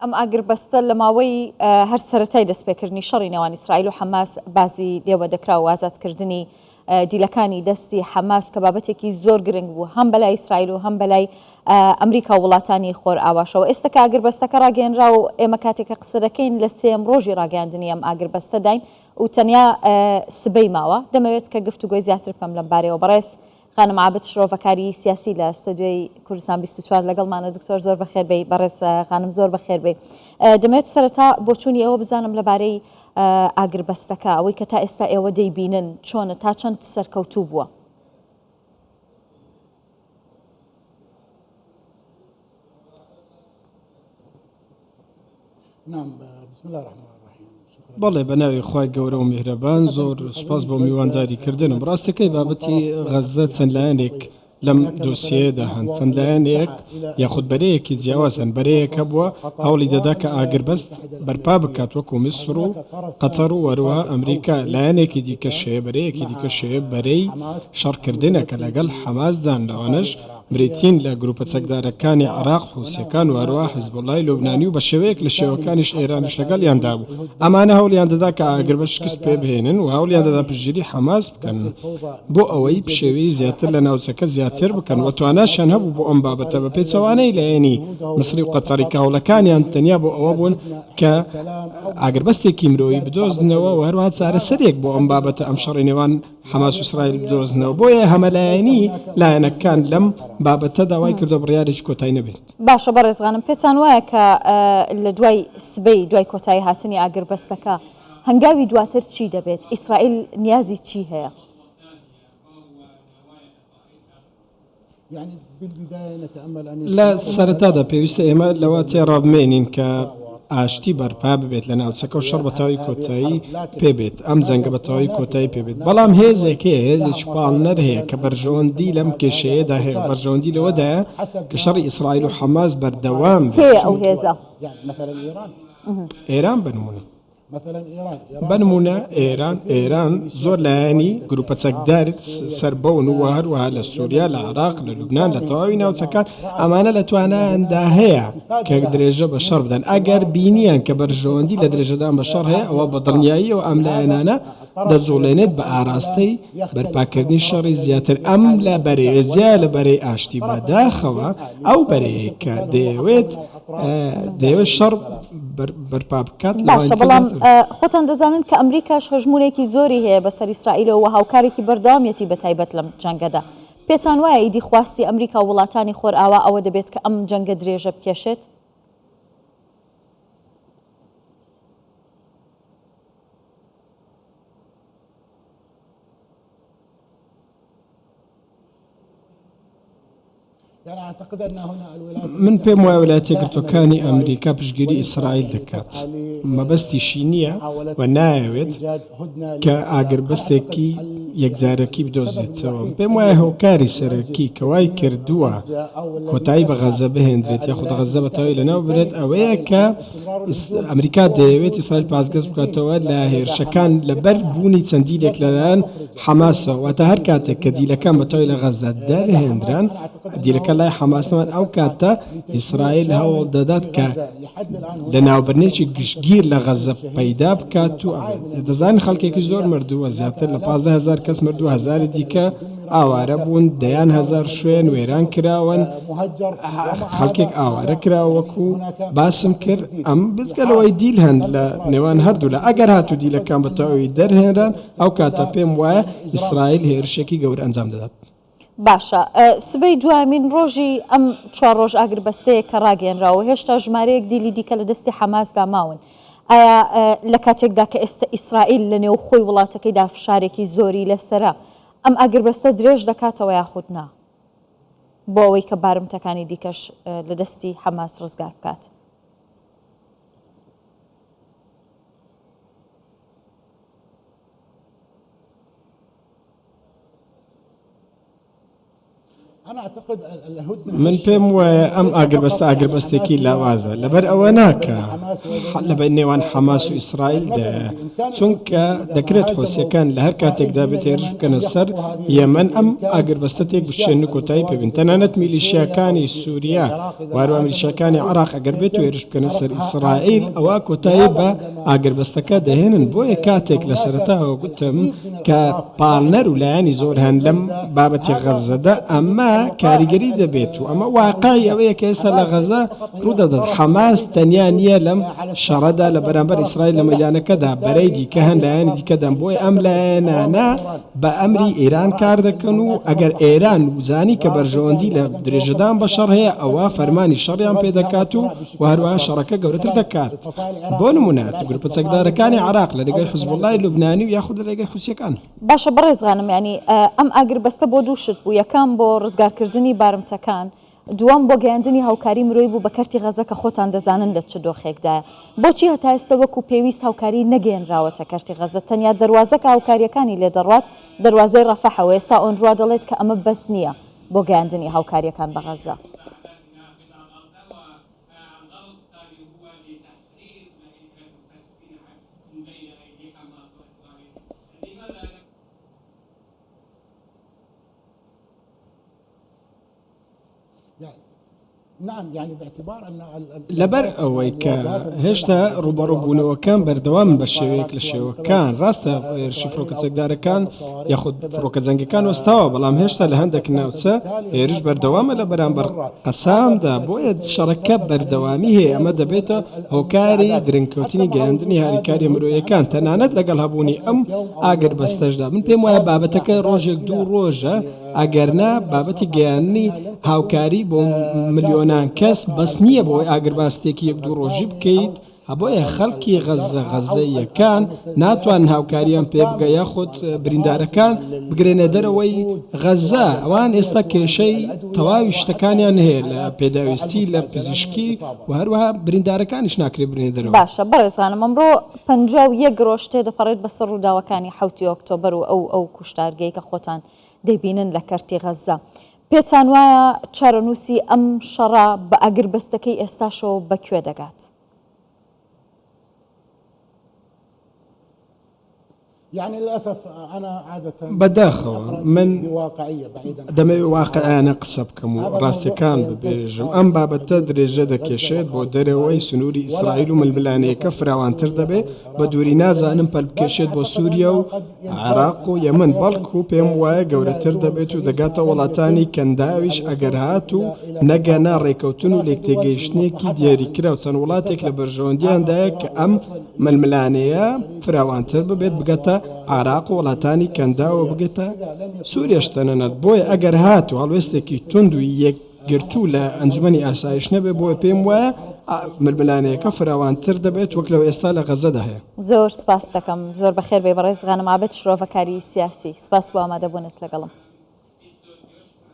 ئەم ئاگربەستە لە ماوەی هەر سەرەتای دەستپێکردنی شەڕی نێوان ئیسرائیل و حەماس باسی لێوە دەکرا و ئازادکردنی دیلەکانی دەستی حەماس کە بابەتێکی زۆر گرنگ بوو هەم بەلای ئیسرائیل و هەم بەلای ئەمریکا و وڵاتانی خۆرئاواشەوە. ئێستا کە ئاگربەستەکە ڕاگەیەنرا و ئێمە کاتێک کە قسە دەکەین لە سێیەم ڕۆژی ڕاگەیاندنی ئەم ئاگربەستەداین و تەنیا سبەی ماوە، دەمەوێت کە گفتوگۆی زیاتر بکەم لەم بارەیەوە. بەڕێز خانم عابد شرۆڤەکاری سیاسی لە ستۆدیۆی کوردستان 24 لەگەڵمانە. دکتۆر زۆر بەخێر بێی. بەڕێز خانم زۆر بەخێر بێی. دەمەوێت سەرەتا بۆچوونی ئێوە بزانم لەبارەی ئاگربەستەکە، ئەوەی کە تا ئێستا ئێوە دەیبینن چۆنە، تا چەند سەرکەوتوو بووە؟ بەڵێ بە ناوی خوای گەورە و میهرەبان زۆر سوپاس بۆ میوانداری کردنم ڕاستەکەی بابەتی غەززە چەند لایەنێک لەم دۆسیەیەدا هەن چەند لایەنێک یاخود بەرەیەکی جیاواز هەن بەرەیەک هەبووە هەوڵی دەدا کە ئاگربەست بەرپا بکات وەکو میسر و قەتەر و هەروەها ئەمریکا لایەنێکی دیکەش هەیە بەرەیەکی دیکەش هەیە بەرەی شەڕکردنە کە لەگەڵ حەماسدان لەوانەش بریتین لە گروپە چەکدارەکانی عێراق، حوسییەکان و هەروەها حزبوڵڵای لوبنانی و بە شێوەیەک لە شێوەکانیش ئێرانیش لەگەڵیاندا بوو. ئەمانە هەوڵیان دەدا کە ئاگربەست شکست پێ بهێنن و هەوڵیان دەدا پشتگیری حەماس بکەن بۆ ئەوەی پشێویی زیاتر لە ناوچەکە زیاتر بکەن و تواناشیان هەبوو بۆ ئەم بابەتە بە پێچەوانەی لایەنی میسری و قەتەری کە هەوڵەکانیان تەنیا بۆ ئەوە بوون کە ئاگربەستێکی مرۆیی بدۆزنەوە و هەروەها چارەسەرێک بۆ ئەم بابەتە ئەم شەڕی نێوان حەماس و ئیسرائیل بدۆزنەوە، بۆیە هەمەلایەنی لایەنەکان لەم بابەتەدا وای کردووە بڕیارێکی کۆتایی نەبێت. باشە بەڕێز غانم پێتان وایە کە لە دوای سبەی دوای کۆتایی هاتنی ئاگربەستەکە هەنگاوی دواتر چی دەبێت؟ ئیسرائیل نیازی چی هەیە؟ لە سەرەتادا پێویستە ئێمە لەوە تێڕابمێنین کە ئاشتی بەرپا ببێت لە ناوچەکە و شەڕ بە تەواوی کۆتایی پێبێت ئەم جەنگە بە تەواوی کۆتایی پێبێت بەڵام هێزێک هەیە هێزێکی پاڵنەر هەیە کە بەرژەوەندی لەم کێشەیەدا هەیە بەرژەوەندی لەوەدایە کە شەڕی ئیسرائیل و حەماس بەردەوام بێت ئەو هێزە ئێران بنمونە بە نموونە ئێران، ئێران زۆر لایەنی گروپە چەکدار سەر بەون و هەروەها لە سوریا، لە عێراق، لە لوبنان، لە تەواوی ناوچەکان ئەمانە لە توانایاندا هەیە کە درێژە بە شەڕ بدەن. ئەگەر بینیان کە بەرژەوەندی لە درێژەدان بە شەڕ هەیە ئەوە بە دڵنیاییەوە ئەم لایەنانە دەجوڵێنێت بە ئاراستەی بەرپاکردنی شەڕی زیاتر. ئەم لە بەرەیە جیا لە بەرەی ئاشتی بەداخەوە ئەو بەرەیەی کە دەیەوێت دەیەوێت شەڕ بەرپا بکات باشە بەڵام خۆتان دەزانن کە ئەمریکاش هەژمونێکی زۆری هەیە بەسەر ئیسرائیلەوە و هاوکارێکی بەردەوامیەتی بە تایبەت لەم جەنگەدا پێتان وایە ئیدی خواستی ئەمریکا و وڵاتانی خۆرئاوا ئەوە دەبێت کە ئەم جەنگە درێژە بکێشێت؟ من پێم وایە ویلایەتە یەکگرتووەکانی ئەمریکا پشتگیری ئیسرائیل دەکات، مەبەستیشی نییە و نایەوێت کە ئاگربەستێکی یەکجارەکی بدۆزێتەوە. پێم وایە هۆکاری سەرەکی کە وای کردووە کۆتایی بە غەززە بهێندرێت یاخود غەززە بە تەواوی لەناو ببرێت ئەوەیە کە ئەمریکا دەیەوێت ئیسرائیل پاسگەز بکاتەوە لە هێرشەکان لەبەر بوونی چەند دیلێک لەلایەن حەماسەوە، واتە هەر کاتێک کە دیلەکان بە تەواوی لە غەززە دەرهێنران، دیلەکان لای حەماس نەمان، ئەو کاتە ئیسرائیل هەوڵ دەدات کە لەناوبردنێکی گشتگیر لە غەززە پەیدا بکات و دەزانین خەڵکێکی زۆر مردووە، زیاتر لە 15 هەزار کەس مردووە، هەزاری دیکە ئاوارە بوون، دەیان هەزار شوێن وێران کراون، خەڵکێک ئاوارە کراوە وەکو باسم کرد، ئەم بێجگە لەوەی دیل هەن لە نێوان هەردوولا، ئەگەر هاتوو دیلەکان بە تەواوی دەرهێنران، ئەو کاتە پێم وایە ئیسرائیل هێرشێکی گەورە ئەنجام دەدات. باشە سبەی دوایەمین ڕۆژی ئەم چوار ڕۆژ ئاگربەستەیە کە ڕاگەیەنراوە و هێشتا ژمارەیەک دیلی دیکە لە دەستی حەماسدا ماون. ئایا لە کاتێکدا کە ئێستا ئیسرائیل لە نێوخۆی وڵاتەکەیدا فشارێکی زۆری لەسەرە، ئەم ئاگربەستە درێژ دەکاتەوە یاخود نا بۆ ئەوەی کە بارمتەکانی دیکەش لە دەستی حەماس ڕزگار بکات؟ من پێم وایە ئەم ئاگربەستە ئاگربەستێکی لاوازە لەبەر ئەوە ناکە لە نێوان حەماس و ئیسرائیلدایە چونکە دەکرێت حوسیەکان لە هەر کاتێکدا بێت هێرش بکەنە سەر یەمەن ئەم ئاگربەستە تێک بشێن و کۆتایی پێبن تەنانەت میلیشیاکانی سووریا واروە میلیشیاکانی عراق ئەگەر بێت و هێرش بکەنە سەر ئیسرائیل ئەوە کۆتایی بە ئاگربەستەکە دەهێنن بۆیە کاتێک لە سەرەتاوە گوتم کە پاڵنەر و لایەنی زۆر هەن لەم بابەتی غەززەدا، ئەمە کاریگەری دەبێت و ئەمە واقعی ئەوەیە کە ئێستا لە غەزە ڕوودەدات. حەماس تەنیا نییە لەم شەڕەدا لە بەرامبەر ئیسرائیل لە مەیدانەکەدا، بەرەی دیکە هەن، لایەنی دیکە دەن، بۆیە ئەم لایەنانە بە ئەمری ئێران کار دەکەن و ئەگەر ئێران زانی کە بەرژەوەندی لە درێژەدان بە شەڕ هەیە، ئەوا فەرمانی شەڕیان پێدەکات و و هەروەها شەڕەکە گەورەتر دەکات. بۆ نموونە گروپە چەکدارەکانی عێراق لە رێگای حزبوڵڵای لوبنانی و یاخود لە رێگای حوسییەکان. باشە بەڕێز غانم یانی ئەم ئاگربەستە بۆ دوو شت بوو یەکەم بۆ ڕزگارکردنی بارمتەکان دووەم بۆ گەیاندنی هاوکاری مرۆی بوو بە کەرتی غەزە کە خۆتان دەزانن لە چ دۆخێکدایە بۆچی هەتا ئێستا وەکو پێویست هاوکاری نەگەیەنراوەتە کەرتی غەزە تەنیا دەروازە کە هاوکاریەکانی لێ دەڕوات دەروازەی ڕەفەحە و ئێستا ئۆنروا دەڵێت کە ئەمە بەس نییە بۆ گەیاندنی هاوکاریەکان بە غەزە. لەبەر ئەوەی کە هێشتا ڕووبەڕووبوونەوەکان بەردەوامن بە شێوەیەک لە شێوەکان، ڕاستە هێرشی فڕۆکە چەکدارەکان یاخود فڕۆکە جەنگەکان وەستاوە، بەڵام هێشتا لە هەندێک ناوچە هێرش بەردەوامە لە بەرامبەر قەسامدا، بۆیە شەڕەکە بەردەوامی هەیە، ئەمە دەبێتە هۆکاری درەنگکەوتنی گەیاندنی هاریکارییە مرۆییەکان، تەنانەت لەگەڵ هەبوونی ئەم ئاگربەستەشدا، من پێم وایە بابەتەکە ڕۆژێک دوو ڕۆژە، ئەگەرنا بابەتی گەیاندنی هاوکاری بۆ ملیۆنان کەس بەس نییە بۆ ئەوەی ئاگرباستێکی یەک دوو ڕۆژی بکەیت، بۆیە خەڵکی غەززە، غەززەییەکان ناتوانن هاوکارییان پێ بگە یاخود بریندارەکان بگرێنە دەرەوەی غەززە، ئەوان ئێستا کێشەی تەواوی شتەکانیان هەیە لە پێداویستی، لە پزیشکی و هەروەها بریندارەکانیش ناکرێت برێنە دەرەوە. باشە بەڕێز غانم ئەمڕۆ 51 ڕۆژ تێدەپەڕێت بەسەر ڕووداوەکانی حەوتی ئۆکتۆبەر و ئەو ئەو کوشتارگەی کە خۆتان دەیبینن لە کەرتی غەززە. پێتان وایە چارەنووسی ئەم شەڕە بە ئاگربەستەکەی ئێستاشەوە بە کوێ دەگات؟ بەداخەوە من دەمەوێت واقعیانە قسە بکەم و ڕاستیەکان ببێژم، ئەم بابەتە درێژە دەکێشێت بۆ دەرەوەی سنووری ئیسرائیل و ململانێیەکە فراوانتر دەبێت، بە دووری نازانم پەل بکێشێت بۆ سووریا و عێراق و یەمەن، بەڵکو پێم وایە گەورەتر دەبێت و دەگاتە وڵاتانی کەنداویش ئەگەر هاتوو نەگەنە ڕێکەوتن و لێکتێگەیشتنێکی دیاریکراو، چەند وڵاتێک لە بەرژەوەندیاندایە کە ئەم ململانێیە فراوانتر ببێت بگاتە عێراق و وڵاتانی کەنداو و بگاتە سوریاش تەنانەت، بۆیە ئەگەر هاتوو هەڵوێستێکی توند و یەکگرتوو لە ئەنجومەنی ئاسایش نەبێت، بۆیە پێم وایە ململانێیەکە فراوانتر دەبێت وەک لەو ئێستا لە غەززەدا هەیە. زۆر سپاست دەکەم. زۆر بەخێر بێی بەڕێز غانم عابد شرۆڤەکاری سیاسی. سپاس بۆ ئامادەبوونت لەگەڵم.